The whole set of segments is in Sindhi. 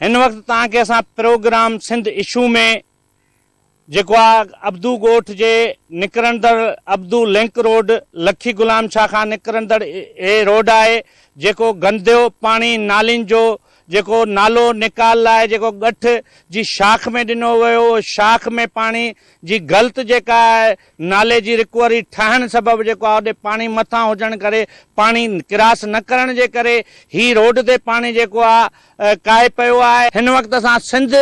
هن وقت توهان کي اسان پروگرام سنڌ اشو ۾ جيڪو آ عبدو ڳوٺ جي نڪرندڙ عبدو لنڪ روڊ لکي غلام شاهه کان نڪرندڙ هي روڊ آهي جيڪو گنديو پاڻي نالين جو جيڪو نالو نيڪال لاء جيڪو ڳٺ جي شاخ ۾ ڏنو ويو اهو شاخ ۾ پاڻي جي غلط جيڪا آهي نالي جي رڪوري ٺاهڻ سبب جيڪو آهي اوڏي پاڻي مٿان هجڻ ڪري پاڻي ڪراس نه ڪرڻ جي ڪري هي روڊ تي پاڻي جيڪو آهي ڪاهي پيو آهي. هن وقت اسان سنڌ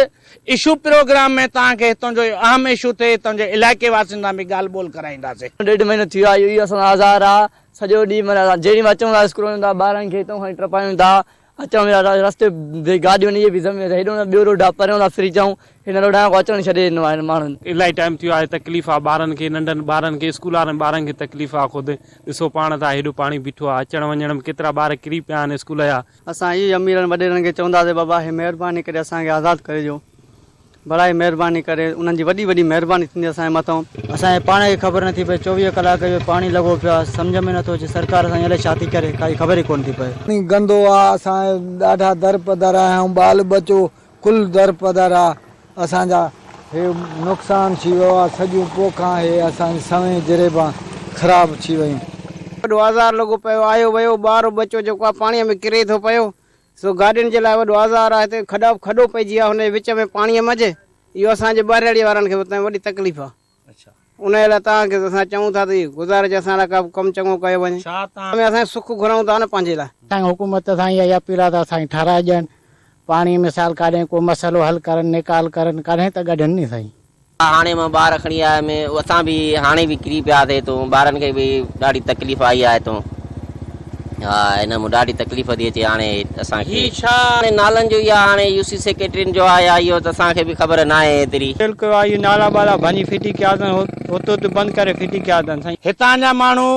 اشو پروگرام ۾ توهان کي هتان جو اهم اشو تي هتان جي علائقي واسين سان به ڳالهه ٻولهه ڪرائينداسين. ڏيڍ مهينو ٿي ويو آهي اهو ئي اسان سان آزار آهي سڄو ڏينهن معنيٰ اسان جيڏي مهل اچون ٿا اسڪول وڃون ٿا ٻارن کي هتان کڻي ٽپايون ٿا اچڻ وڃڻ لاء رستي تي گاڏيون اهي به زمين هيڏو نه ٻيو روڊ آهي پريون ٿا ڦري اچون هن روڊ کان اچڻ ڇڏي ڏنو آهي هن ماڻهن. الاهي ٽائيم ٿيو آهي تڪليف آ ٻارن کي ننڍن ٻارن کي اسڪول وارن ٻارن کي تڪليف آ خود ڏسو پاڻ ٿا هيڏو پاڻي بيٺو آ اچڻ وڃڻ ۾ ڪيترا ٻار ڪري پيا آهن اسڪول جا. اسان اهو ئي اميرن وڏيرن کي چونداسين بابا هي مهرباني ڪري اسان کي آزاد ڪري ڏيو برائي مهرباني ڪري انهن جي وڏي وڏي مهرباني ٿيندي اسان جي مٿئون. اسان کي پاڻ کي خبر نٿي پئي 24 ڪلاڪ اهو پاڻي لڳو پيو آهي سمجهه ۾ نٿو اچي سرڪار اسان جي الائي ڇا ٿي ڪري ڪائي خبر ئي ڪونه ٿي پئي. پاڻي گندو آ اسان ڏاڍا در پدر آهيون ٻال ٻچو ڪل در پدر آ اسان جا هي نقصان ٿي ويو آ سڄيون پوکان هي اسان جي سوين جريبان خراب ٿي ويون. وڏو آزار لڳو پيو آيو ويو ٻار ٻچو جيڪو آ پاڻي ۾ ڪري ٿو پيو سو گاڏين جي لاء وڏو آزار آهي هتي کڏا کڏو پئجي ويو آهي هن جي وچ ۾ پاڻيء منجهه اهو اسان جي ٻهراڙيء وارن کي اتي وڏي تڪليف آهي انهيء لاء توهان کي اسان چئون ٿا ته هي گذارش اسان لاء ڪا ڪم چڱو ڪيو وڃي ۾ اسان سک گهرون ٿا نه پنهنجي لاء. سائين حڪومت سان اها ئي اپيل آهي ته اسان کي ٺهرائي ڏين پاڻي مثال ڪاڏهين ڪو مسئلو حل ڪرن نيڪال ڪرن ڪڏهن ته ڳڍن ني سائين. هاڻي مان ٻار کڻي آيم اسان به هاڻي به ڪري پيا سي هتون ٻارن کي به ڏاڍي تڪليف آئي آهي هتون ها هن مون ڏاڍي تڪليف ٿي اچي هاڻي اسان کي. هي ڇا؟ هاڻي نالن جو يا هاڻي يو سي سيڪريٽرين جو آهي يا اهو ته اسان کي به خبر ناهي ايتري. فيل ڪيو آهي اهي نالا ٻالا ڀڃي ڦٽي ڪيا اٿن هت هت بند ڪري ڦٽي ڪيا اٿن سائين. هتان جا ماڻهو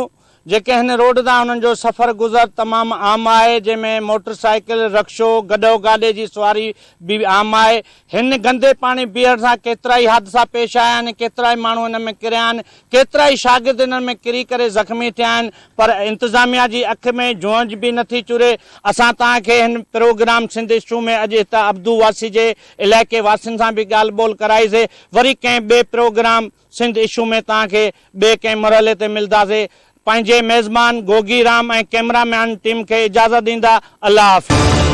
جيڪي هن روڊ تان انهن جو سفر گذر تمام عام آهي جنهن ۾ موٽر سائيڪل، رڪشو، گڏهه گاڏي جي سواري به عام آهي. هن گندي پاڻي بيهڻ سان ڪيترائي حادثا پيش آيا آهن، ڪيترائي ماڻهو ان ۾ ڪريا آهن، ڪيترائي شاگرد انهن ۾ ڪري ڪري زخمي ٿيا آهن پر انتظاميا جي اک ۾ جونئج به نٿي چري. اسان توهان کي هن پروگرام سنڌ اشو ۾ اڄ هت عبدو واسي جي علائقي واسين سان به ڳالهه ٻولهه ڪرائي سي وري ڪنهن ٻئي پروگرام سنڌ اشو ۾ توهان کي ٻئي ڪنهن مرحلي تي ملداسي. پنهنجي ميزبان Gogi Ram ۽ camera man team کي اجازت ڏيندا. الله حافظ.